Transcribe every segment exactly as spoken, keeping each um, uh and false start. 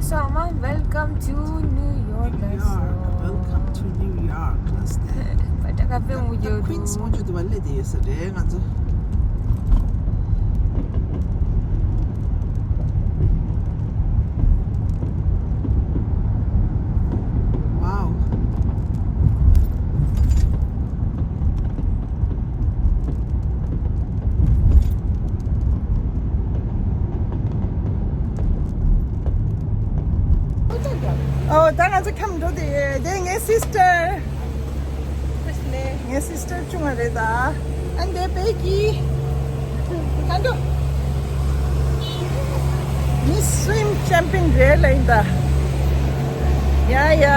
So, Mom, welcome to New York. New York. Welcome to New York. But I got Queens. Queens. Wow. ཨོ། ད་ང་ཚོ་ཁྱམས་འགྲོ་དེ་དེ་ངའི་སིས་ཊར། ངའི་སིས་ཊར་ཆུང་བ་རེད་ད། ཨ་འདི་པེ་ཀི། ཁ་འགྲོ། མི་སུའིམ་ཆེམ་པིན་རེད་ལ་ཡིན་ད། ཡ་ཡ།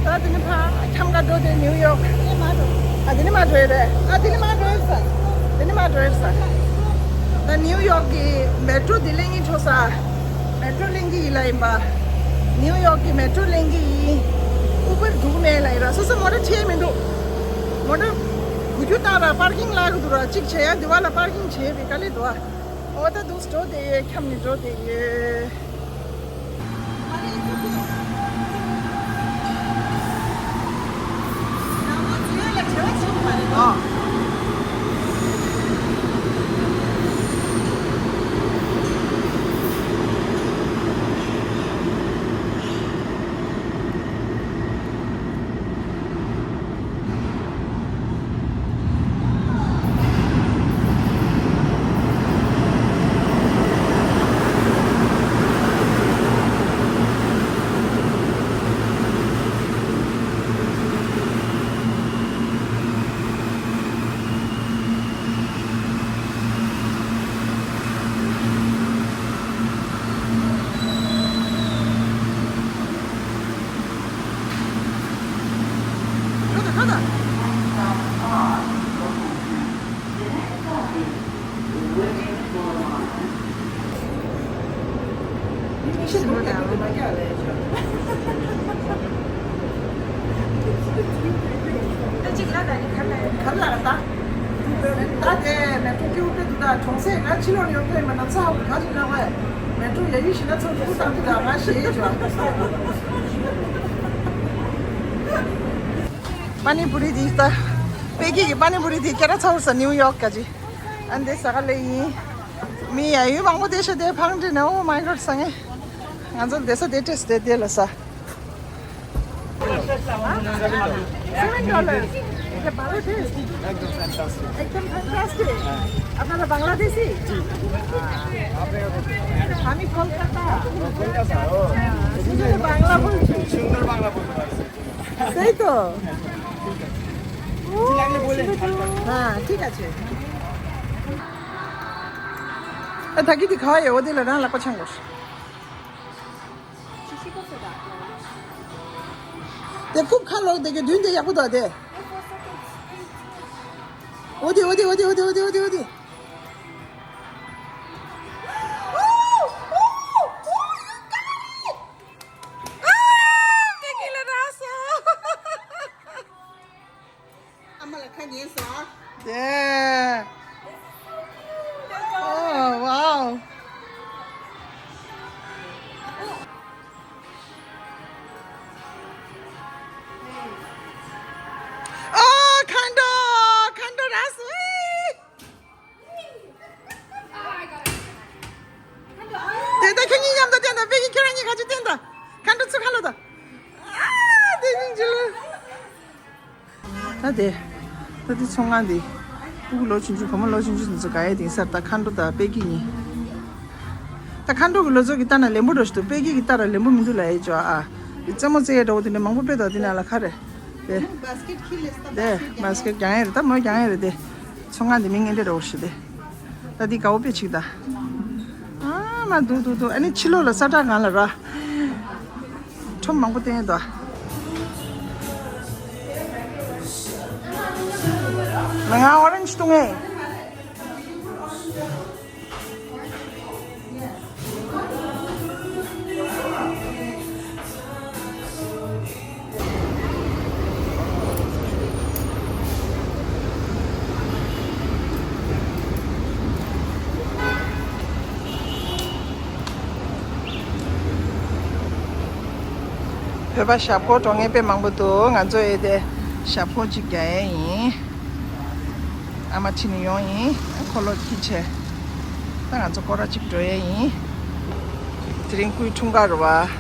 ད་དེ་ནི་ཕ་ཁྱམས་ག་འགྲོ་དེ་ནིའུ་ཡོག་ཨ་དེ་ནི་མ་འགྲོ་ཡི་རེད། ཨ་དེ་ནི་མ་འགྲོ་ཡི་ས། དེ་ནི་མ་འགྲོ་ཡི་ས། ད་ནིའུ་ཡོག་གི་མེ་ཊོ་དེ་ལེན་གི་འགྲོ་ས། མེ་ཊོ་ལེན་གི་ཡིན་ལ་ཡིན་པ། ནིའུ་ཡོག་གི་མེ་ཊོ་ལེན་གི་ཡིན། ཨུ་བར་འདུག་མེད་ལ་ཡིན་ར། སོ་སོ་མོ་ཊ་ཁྲིད་མི་འདུག་མོ་ཊ་གུ་རྒྱུ་བཏང་ར་པར་ཀིང་ལ་གི་འདུག་ར། གཅིག་བྱས་ཡ་འདི་བ་ལ་པར་ཀིང་བྱས་པའི་དཀའ་ལས་འདུག་ཨ། ཨོ་ད་འདུག་འགྲོ་དེ་ཡོད། ཁྱམས་ནི་འགྲོ་དེ་ཡོད། ད་དེ་མེ་ཊོ་ཀེའུ་ཏེ་དུ་ད་གྲོང་གསེབ་ང་ཕྱི་ལོགས་ཡོང་ཐོས་མ་ན་ཚ་བ་ག་ཅིག་ན་བས། མེ་ཊོ་ཡ་ཡི་ཤི་ན་ཚོ་ཐུག་ད་དུ་ད་ང་ཞེས་བྱོས། པ་ནི་པུ་རི་དེ་ད། པེ་ཀི་གི་པ་ནི་པུ་རི་དེ་སྐད་གྲགས་ཚ་བོ་ས་ནིའུ་ཡོག་ག་ཅི། ཨ་འདི་ས་ག་ལེ་ཡིན། མི་ཡ་ཡུལ་མང་པོ་དེ་ཤ་དེ་ཕང་དྲི་ན། Oh my God ས་ངེ། ང་ཚོ་དེ་ས་དེ་ཏེས་དེ་དེ་ལ་ས། Seven dollars. It's a Bangladesh. Ekdom fantastic. Ekdom fantastic. আপনারা বাংলাদেশি? আমি কলকাতা। কলকাতা। হ্যাঁ, শুধু বাংলা বলছি। সুন্দর বাংলা বলতে পারছি। সেই তো। হ্যাঁ, ঠিক আছে। ཨ་ད་གི་དེ་ག་ཡོད་དེ་ལ་རང་ལག་པ་འཆང་དགོས། དེ་རྐུབ་ཁ་ལོག་དེ་གི་མདུན་དེ་ཡག་པོ་འདུག་དེ། འོ་དེ་འོ་དེ། ཨ་མ་ལ་ཁ་ཉན་སོང་། དེ། Oh wow. Oh ཁ་འགྲོ། ཁ་འགྲོ་ར་སོང་། དེ་ད་ཁྱེད་གཉིས་མཉམ་དུ་བསྟན་དང་། པེ་ཀི་ཁྱེད་རང་གཉིས་ག་ཅི་བསྟན་དང་། ཁ་འགྲོ་ཚུར་ཁ་ལོ་དང་། ཨ་དེ་སྙིང་རྗེ་ལ། ད་དེ། ད་དེ་ཚོང་ཁང་དེ། སྤུ་གུ་ལོ་ཆུང་ཆུང་བུ་མོ་ལོ་ཆུང་ཆུང་དེ་ཚོ་ག་ཡེ་དེང་སར་ད་མཁའ་འགྲོ་དང་པེ་ཀི་གཉིས། ད་མཁའ་འགྲོ་གི་ལོ་ཚོད་ཀྱི་ལྟ་ན་ལེན་པོ་འགྲོ་ཞིག་འདུག་པེ་ཀི་གི་ལྟ་ར་ལེན་པོ་མི་འདུག་ལ་ཡེ་ཅོ་ཨ། རྩེད་མོ་རྩེ་ཡ་འདྲ་བོ་དེ་འདྲ་མང་པོ་དཔེ་དོ་དེ་ན་ལ་ཁ་རེད། དེ། དེ་བྷ་སི་ཀེ་ཊི་རྒྱང་ཡ་རེད། ད་མོ་རྒྱང་ཡ་རེད་དེ། ཚོང་ཁང་དེ་མི་ངན་འདྲ་འདྲ་བོ་ཞིག་དེ། ད་འདི་དགའ་བོ་དཔེ་ཆིག་ད། ཨ་མ་འདུག་འདུག་འདུག་ཨ་ནི་ཕྱི་ལོགས་ལ་ས་བཀྲ་སྒང་ལ་ར། ཁྲོམ་མང་པོ་བསྟན་ཡོད་དོ། ང་ང་ཨོ་རེན་ཇི་བཏུང་ངེ། བོད་པ་ཞབས་བཀོད་འགྲོ་མཁན་དཔེ་མང་པོ་འདུག་ང་ཚོ་ཨེ་དེ་ཞབས་བཀོད་ཅིག་རྒྱག་ཡས་ཡིན། ཨ་མ་ཁྲིད་ནས་ཡོང་ཡིན། འཁོར་ལོ་ཁྱེར་བྱས། ད་ང་ཚོ་སྐོར་ར་ཅིག་འགྲོ་ཡས་ཡིན། དེ་རིང་སྐུའི་འཁྲུངས་སྐར་རེད་བ།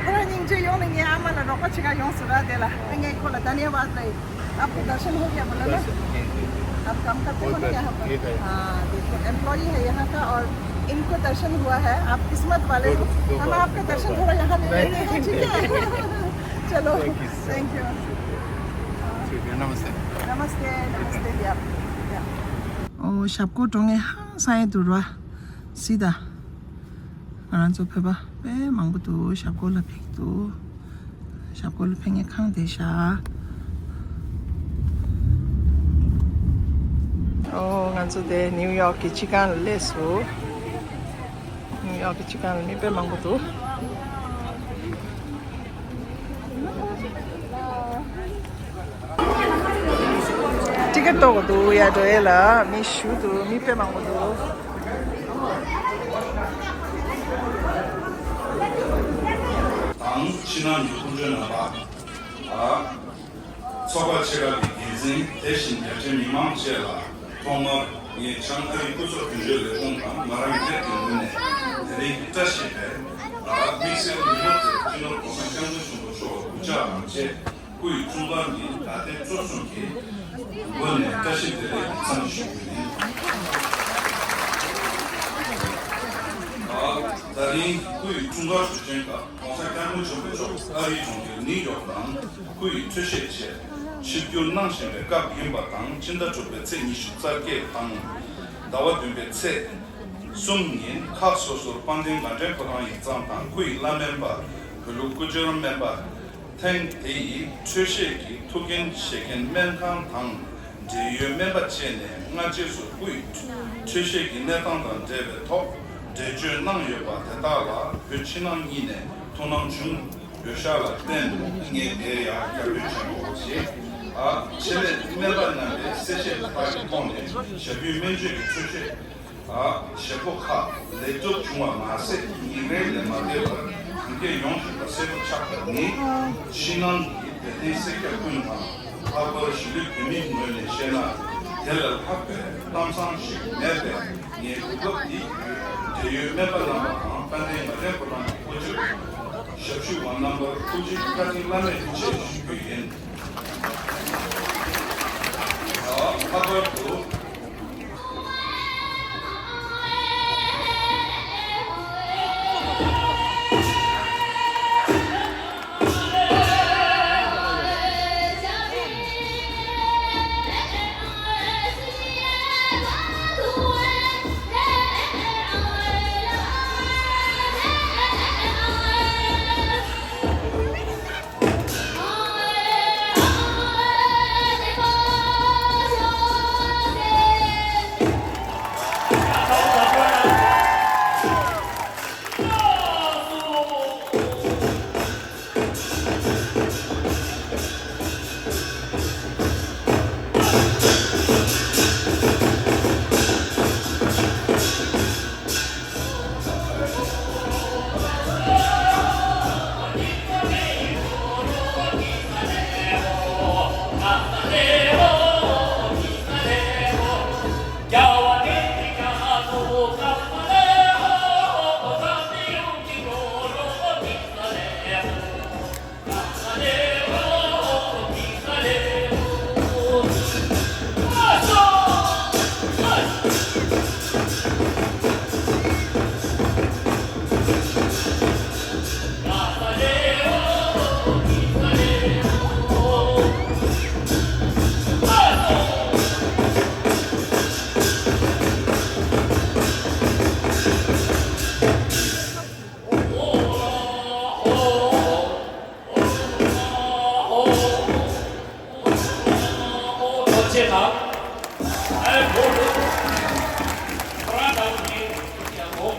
ཁོ་རང་སྙིང་རྗེ་ཡོང་ནས་ངའི་ཨ་མ་ལ་རོགས་པ་བྱེད་ག་ཡོང་ཟེར་ར། དེ་ལ་ངས་ཁོ་ལ་धन्यवाद ལབ། आपको दर्शन हो गया बोला ना? दर्शन, जी, जी। आप काम करते हो ना यहाँ पर? जी, जी। हाँ, देखो, एम्प्लॉई है यहाँ का और इनको दर्शन हुआ है। आप किस्मत वाले हो। हम आपका दर्शन थोड़ा यहाँ ले लेते हैं, ठीक है? चलो, thank you। शुक्रिया, नमस्ते। नमस्ते, नमस्ते भैया। ཨོ། ཞབས་བཀོད་འགྲོ་མཁན་ཧང་སང་ཡས་འདུག་ར། སྲིད་ད། ང་རང་ཚོ་བོད་པ་དཔེ་མང་པོ་འདུག་ཞབས་བཀོད་ལ་ཕེབས་ཀྱི་འདུག་ཞབས་བཀོད་ལ་ཕེབས་མཁན་གང་བདེ་ཤག་ཨོ། ང་ཚོ་དེ་ནིའུ་ཡོག་གི་སྤྱི་ཁང་ལ་སླེབས་སོང་། ནིའུ་ཡོག་གི་སྤྱི་ཁང་ལ་མི་དཔེ་མང་པོ་འདུག་ཊི་ཀེ་ཊི་གཏོང་གི་འདུག་ཡ། འགྲོ་ཡས་ལ་མི་ཞུ་འདུག་མི་དཔེ་མང་པོ་འདུག་དང་ཕྱི་ནང་གི་སྐུ་མགྲོན་རྣམ་པ། ཚོགས་པ་ཆེ་ཁག་གི་འགན་འཛིན། དེ་བཞིན་རྒྱ་ཆེའི་མི་མང་བཅས་ལ་ཐོག་མར་ངས་བྱང་ཨ་རིའི་སྐུ་ཚབ་དོན་གཅོད་ལས་ཁུངས་དང་ང་རང་སྒེར་གྱི་ངོས་ནས་དེ་རིང་གི་བཀྲ་ཤིས་པའི་དམིགས་བསལ་ཉིན་མོ་དེར་སྤྱི་ནོར་༸གོང་ས་༸སྐྱབས་མགོན་ཆེན་པོ་མཆོག་གི་སྐུ་ཕྱག་དང་བཅས་སྐུ་ཡི་འཁྲུངས་སྐར་འདི་ད་ལྟའི་གཙོ་བཟུང་གིས་སྒོ་ནས་བཀྲ་ཤིས་བདེ་ལེགས་ཀྱི་འཚམས་འདྲི་ཞུ་རྒྱུ་ཡིན། ད་རིང་སྐུ་ཡི་འཁྲུངས་སྐར་ཞུ་མཁན་ཁག ༸གོང་ས་༸སྐྱབས་མགོན་ཆེན་པོ་མཆོག་ཨ་རིའི་གྲོང་ཁྱེར་ནིའུ་ཡོག་ནང་སྐུ་ཡི་འཕྲོད་བཞེས་ཆེད་ཆིབས་བསྒྱུར་གནང་བཞིན་པའི་སྐབས་ཡིན་པ་དང་། ཕྱི་ཟླ་དྲུག་པའི་ཚེས་ཉི་ཤུ་རྩ་བརྒྱད་དང་ཟླ་བ་བདུན་པའི་ཚེས་གསུམ་ཉིན་ཁག་སོ་སོར་དཔལ་ལྡན་དགའ་ལྡན་ཕོ་བྲང་ཡིག་ཚང་དང་སྐུ་ཡི་བླ་སྨན་པ་བོད་ལུགས་སྐུ་བཅར་སྨན་པ་ཐེངས་དེ་ཡི་འཕྲོད་བཞེས་ཀྱི་ཐུགས་འགན་བཞེས་མཁན་སྨན་ཁང་དང་འབྲེལ་ཡོད་སྨན་པ་བཅས་ནས་སྔ་རྗེས་སུ་སྐུ་ཡི་འཕྲོད་བཞེས་ཀྱི་གནས་སྟངས་དང་འབྲེལ་བའི་ཐོག་འགྲེལ་བརྗོད་གནང་ཡོད་པ་དེ་དག་ལ་བོད་ཕྱི་ནང་གཉིས་ནས་ཐུགས་སྣང་བྱུང་ཡོད་ཤག་ལ་བརྟེན། ངས་དེར་ཡང་རྒྱབ་སྐྱོར་བྱེད་དགོས་པ་བྱས། ཨ། ཆེད་ལས་སྨན་པ་རྣམ་པའི་གསལ་བཤད་དེ་དག་གི་ཐོག་ནས་ཞབས་ཞུའི་སྨན་བཅོས་ཀྱི་འཕྲོད་བཞེས། ཨ། བྱེད་སྒོ་ཁག་ལེགས་གྲུབ་བྱུང་བ་མ་ཟད། ཉིན་རེ་ལས་མ་འདས་པར་གང་གས་ཡོང་བཞིན་པ་གསལ་པོ་ཆགས་པ་ནི། ཕྱི་ནང་གི་དད་ལྡན་སེར་སྐྱ་ཀུན་དང་། ལྷག་པར་གཞིས་ལུས་བོད་མིའི་ངོས་ནས་བཤད་ན། དེ་ལས་ལྷག་པའི་གཏམ་བཟང་ཞིག་མེད་པས། ངས་གོ་སྐབས་འདི་བརྒྱུད་འབྲེལ་ཡོད་སྨན་པ་རྣམ་པ་དང་། དཔལ་ལྡན་དགའ་ལྡན་ཕོ་བྲང་གི་སྐུ་ཚབ། ཞབས་ཞུ་བ་རྣམ་པར་ཐུགས་རྗེ་བཀའ་དྲིན་བླ་མེད་ཡིན་ཞེས་ཞུ་རྒྱུ་ཡིན།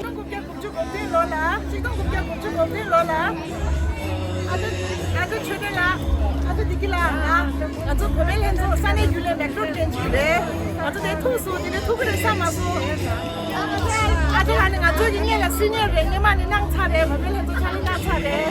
དགུ་བརྒྱ་དགུ་བཅུ་གོ་བདུན་ལོ་ལ། ཆིག་སྟོང་དགུ་བརྒྱ་དགུ་བཅུ་གོ་བདུན་ལོ་ལ། ཨ་ཅོ་ཨ་ཅོ་ཆོས་སྒྲོན་ལགས། ཨ་ཅོ་བདེ་སྐྱིད་ལགས། ང་ང་ཚོ་བོད་པའི་ལྷན་ཚོགས་ས་གནས་རྒྱུན་ལས་མེག་ཌོན་དྲན་གྱི་རེད། ང་ཚོ་དེ་ཐུག་སོང་། དེ་ནས་ཐུག་གི་རེད་བསམ་མ་སོང་། ཨ་ཅོ་ལགས་ནི་ང་ཚོ་གི་སྔོན་ལ་སི་ནི་ཡར་རེད། སྔོན་མ་ནས་གནང་ཚར་རེད། བོད་པའི་ལྷན་ཚོགས་ཕྱག་ལས་གནང་ཚར་རེད།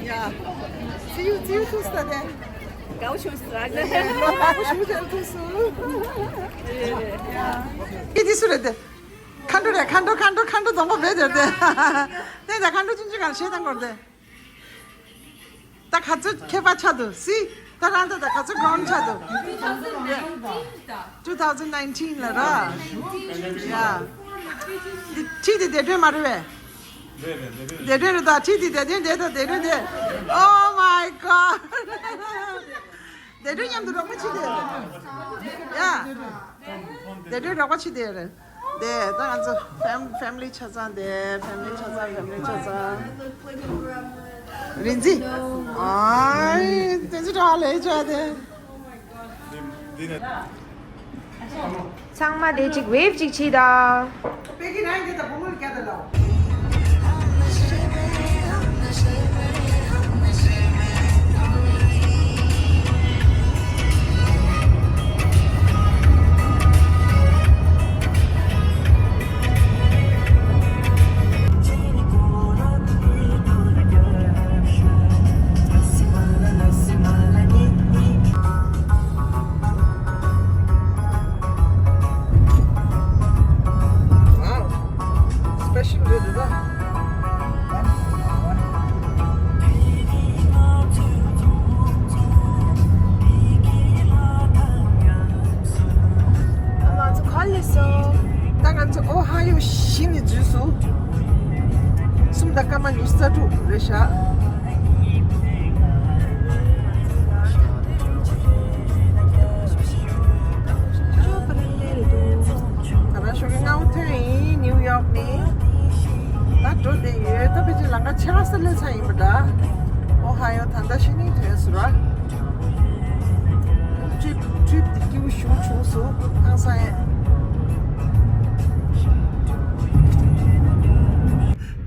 Yeah. See you, see you too, Saturday. དགའ་བོ་བྱུང་སོང་། ལོ་མང་པོ་ཞིག་མཇལ་ཐུབ་སོང་། ཨེ་འདི་སུ་རེད་དེ། མཁའ་འགྲོ་རེད། མཁའ་འགྲོ། མཁའ་འགྲོ། མཁའ་འགྲོ་རྫོང་དཔོན་བེད་དེར་དེ། དེ་ད་མཁའ་འགྲོ་ཆུང་ཆུང་གང་བཤད་དང་སྐོར་དེ། ད་ག་ཚོད་མཁས་པ་ཆགས་འདུག་སི། ད་རང་ད་ད་ག་ཚོད་གོང་ཆགས་འདུག two thousand nineteen ལ་ར། ཡ། འདི་ཁྲིད་དེ་བདེ་དོན་མ་རེད་བས། བདེ་དོན་རེད་ད། ཁྲིད་དེ་བདེ་དོན་བདེ་ད། བདེ་དོན་བདེ། Oh my God. བདེ་དོན་མཉམ་དུ་རོགས་པ་ཁྲིད་དེ། ཡ། བདེ་དོན་རོགས་པ་ཁྲིད་དེ་རེད། དེ་ད་ང་ཚོ་ཕེམ་ཕེ་མི་ལི་ཆ་ཚང་། དེ་ཕེ་མི་ལི་ཆ་ཚང་། ཕེ་མི་ལི་ཆ་ཚང་། རིན་ཆེན། ཨའི་དེ་ཚོ་གྲྭ་ལས་བྱ་དེ། འདི་ནས། ཚང་མ་དེ་གཅིག་ཝེབ་གཅིག་བྱེད་དང་། པེ་ཀི་རང་གི་ད་བུ་མོ་ལ་རྒྱ་ད་ལའོ། Wow. Special རེད་འདུག་ད། ང་ཚོ་ག་ལ་སླེབས་སོང་། ད་ང་ཚོ་ཨོ་ཧ་ཡོ་གཞི་ནས་འཛུལ་སོང་། གསུམ་དང་སྐར་མ་ཉི་ཤུ་རྩ་དྲུག་རེད་ཤག་ད་རང་ཞོགས་ཀས་སྔ་པོ་ཐོན་ཡིན་ནིའུ་ཡོག་ནས། ད་འགྲོ་བསྡད་ཡོད། ད་ཕལ་ཆེར་ལམ་ཁ་ཕྱེད་ཀ་ས་སླེབས་ཚར་ཡིན་པ་འདྲ། ཨོ་ཧ་ཡོ་ད་ལྟ་གཞི་ནས་ཐོན་སོང་ར། ཀྲིབ་ཀྲིབ་འདི་སྐྱིད་པོ་ཞེ་པོ་བྱུང་སོང་། ཧང་སང་ཡ།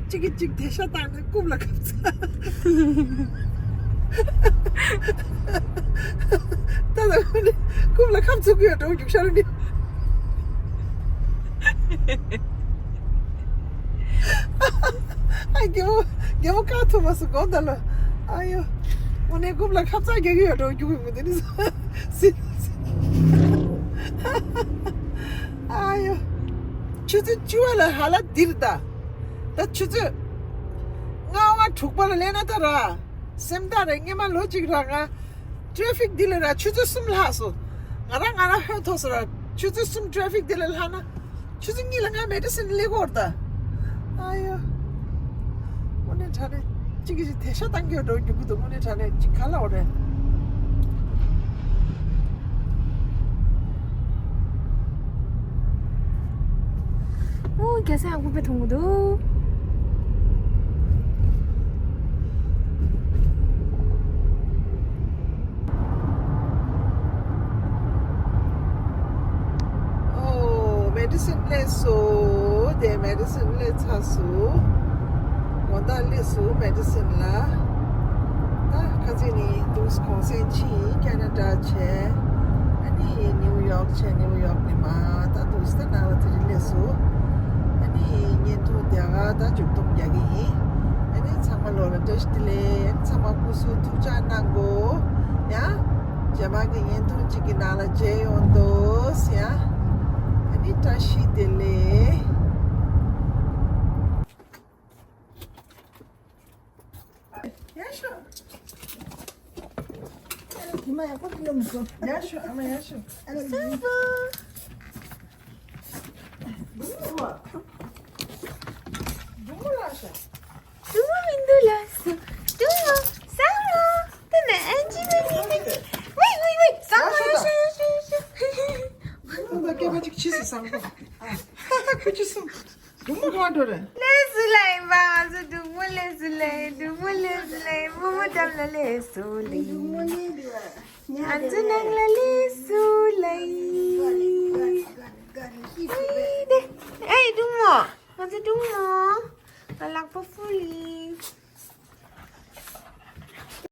གཅིག་གིས་གཅིག་དེད་ཤ་བཏང་ནས་རྐུབ་ལ་ཁབ་ཚ། ད་ལ་ཁོ་ནི་རྐུབ་ལ་ཁབ་ཚུགས་ཀྱི་ཡོད་འགྲོ་རྒྱུག་ཤར་ནི། ཨ་རྒན་མོ་རྒན་མོ་བཀག་ཐུབ་མ་སོང་དགོངས་དག་ལོ། ཨ་ཡོ། དངོས་གནས་རྐུབ་ལ་ཁབ་ཚ་རྒྱག་གི་ཡོད་འགྲོ་རྒྱུག་གི་མི་འདུག་ནི་སོ། སི་སི། ཨ་ཡོ། ཆུ་ཚོད་བཅུ་པ་ལ་ཧ་ལ་འདིར་ད། ད་ཆུ་ཚོད་ལྔ་པ་དྲུག་པ་ལ་སླེབས་ན་ད་ར། སེམས་ཐག་རེད། སྔོན་མ་ལོ་གཅིག་ར་ང་ཊེ་ཕིག་འདི་ལ་ར་ཆུ་ཚོད་གསུམ་ལྷག་སོང་། ང་རང་ང་རང་ཧོན་ཐོག་སོང་ར། ཆུ་ཚོད་གསུམ་ཊེ་ཕིག་འདི་ལ་ལྷག་ན། ཆུ་ཚོད་གཉིས་ལ་ང་མེ་ཌི་སིན་སླེབས་ཀྱི་ཡོད་རེད་ད། ཨ་ཡོ། དངོས་གནས་དྲང་གནས་གཅིག་གིས་གཅིག་དེད་ཤ་བཏང་གི་ཡོད་འགྲོ་རྒྱུག་གི་འདུག་དངོས་གནས་དྲང་གནས་གཅིག་ག་ལ་འོ་རེད། ཨོ། རྒྱ་སེ་ཡག་པོ་དཔེ་མཐོང་གི་འདུག་ཨོ། མེ་ཌི་སིན་སླེབས་སོང་། དེ་མེ་ཌི་སིན་སླེབས་ཚར་སོང་། དགོང་དག་སླེབས་སོང་མེ་ཌི་སིན་ལ། ད་ཁ་སང་ནས་དུས་གུང་སེང་ཕྱིན། ཁེ་ན་ཌ་བྱས། ཨ་ནི་ནིའུ་ཡོག་བྱས། ནིའུ་ཡོག་ནས་མར་ད་དུས་ད་ནང་ལ་དེ་རིང་སླེབས་སོང་། ཨ་ནི་བརྙན་ཐུང་དེ་ག་ད་མཇུག་སྡོམ་རྒྱག་གི་ཡིན། ཨ་ནི་ཚང་མ་ལོ་ལ་བཀྲ་ཤིས་བདེ་ལེགས། ཨ་ནི་ཚང་མ་སྐུ་གཟུགས་ཐུགས་ཅག་གནང་དགོས། ཡང་རྗེས་མ་གི་བརྙན་ཐུང་གཅིག་གི་ནང་ལ་མཇལ་ཡོང་དོ་ཡ། ཨ་ནི་བཀྲ་ཤིས་བདེ་ལེགས། ཡ་ཤོ། ཨ་ནི་དེ་མ་ཡག་པོ་ཡོང་མི་སོང་། ཡ་ཤོ་ཨ་མ་ཡ་ཤོ། ཨ་ནི་སང་ཧོ། སྒྲུང་མོ་ལ་ཤ། སྒྲུང་མོ་མི་འདུག་ལགས་སོ། སྒྲུང་མོ། སང་ཧོ། ད་ནི་ཨན་ཅི་མ་ནི་ནི་ནི། ཝེ་ཝེ་ཝེ། སང་ཧོ། ཡ་ཤོ་ཡ་ཤོ་ཡ་ཤོ་ཡ་ཤོ། ཁོང་ད་སྐད་པ་གཅིག་ཕྱིས་སུ་སང་ཧོ། ཁུ་ཆུ་སུ། སྒྲུང་མོ་གང་འགྲོ་རེད། ལས་སུ་ལ་ཡིན་པ། ང་ཚོ་སྒྲུང་མོ་ལས་སུ་ལ་ཡིན། སྒྲུང་མོ་ལས་སུ་ལ་ཡིན། སྨུག་མོ་འགྲམ་ལ་ལས་སུ་ལ་ཡིན། ང་ཚོ་ནང་ལ་ལས་སུ་ལ་ཡིན། ཨེ་སྒྲུང་མོ། ང་ཚོ་སྒྲུང་མོ། ང་ལག་པ་ཕུལ་ཡིན།